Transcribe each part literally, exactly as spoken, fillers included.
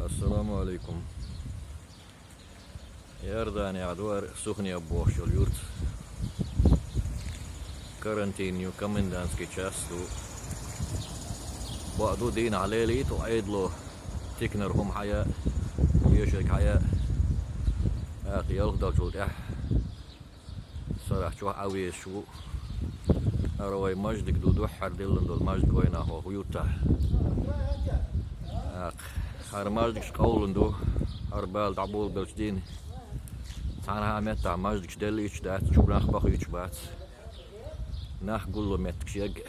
Ассаламу алейкум. Иорданехь ду хӀара Сухне бохуш йолу юрт. Карантин ю, комендантский час ду. Бакъ ду, дийнахь лелийта ву Ӏедало, тикнара хӀума хьаяа, эшарг хьаяа. ТӀаккха ялх долчул тӀаьхьа сарахь чохь Ӏан везаш ву. ХӀара вай маьждиг ду, дуьххьара диллина долу маьждиг вайнахь хӀокху юьртахь. ТӀаккха хӀара маьждигаш къовлина ду, хӀара бала дӀаболабелчу дийне. Цхьанхьа меттахь маьждигаш деллийча дац, чу нах бахуьйтуш бац. Нах гулло меттигаш ягга.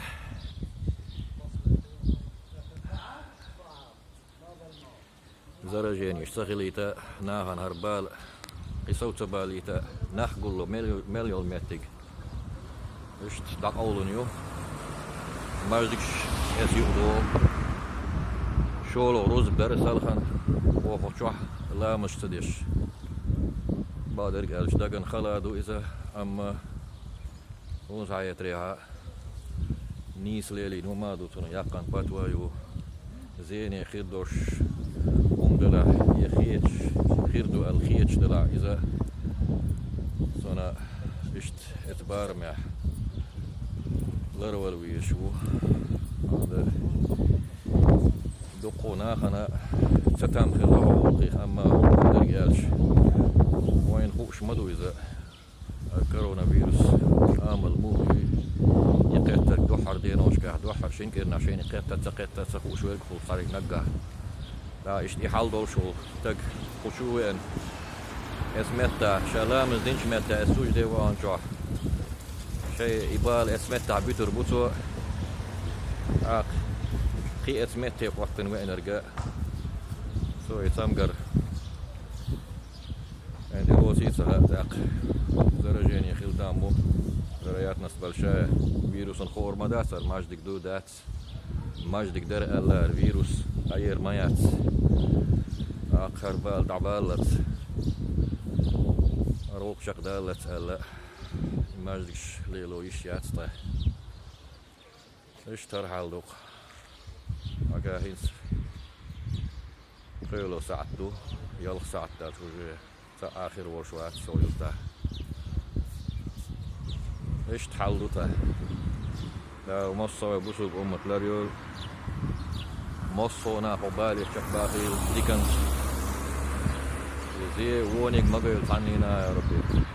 Зараженеш ца хилийта, нахана хӀара бала кхин сов ца балийта, нах гулло мел, мел йолу меттиг. Иштта дӀакъовлина ю. Маьждигаш эца юкъадогӀу. ШолгӀа рузба дара салхана, оха чохь ламазаш ца деш. Бакъдерг аьлча, дагна хала ду иза, амма хӀунда схьахетарехьа, нийса лелийна хӀума а ду, цунах яккхина патва ю. Зене хир долуш хӀума делахь, я хеташ хир ду аьлла хеташ делахь, иза сона иштта эца барамехь ларвала везаш ву. Хьан дара, дуккха нахана цатам хилла хьо гӀуллакхих, амма дерг аьлча, вайна хууш ма ду иза. Коронавирус амал муха ю, и кхеттарг дуьххьара деношкахь, дуьххьара шина кӀирнахь шайна кхетта а, ца кхетта а ца хууш верг хуьлу цхьаьрга наггахь. ТӀаккха иштта и хьал долуш волу стаг кху чу веана, эс метта, ша ламаз динчу метта, эс сужде вахана чохь, шайн и бала эс меттахь буьтур бу цо. ТӀаккха кхин эс метте хӀоттина веанарга цо и цамгар Эн тӀе оций ца хаьа тӀаккха. Заражение хила там бу. Вероятность большая. Вирусан хуур ма дац, хӀара маьждиг ду, дац. Маьждиг дара аьлла, хӀара вирус Ӏер ма яц. ТӀаккха хӀара бала дӀабаллалц. ХӀара гӀуллакх чекхдаллалц аьлла, маьждигаш лело йиш яц ткъа. Иштта хӀара хьал ду-кх. Ага хӀинца кхоьло сахьт ду, ялх сахьт дац уже, цхьа а хир волуш вац со юьртахь. Иштта хьал ду тхан. Да, массо а вай бусулба уммат лар йойла. Массо а нах хӀокху балех чекхбахийла диканца. Иза вониг ма гойла цхьаннена, я Рабби.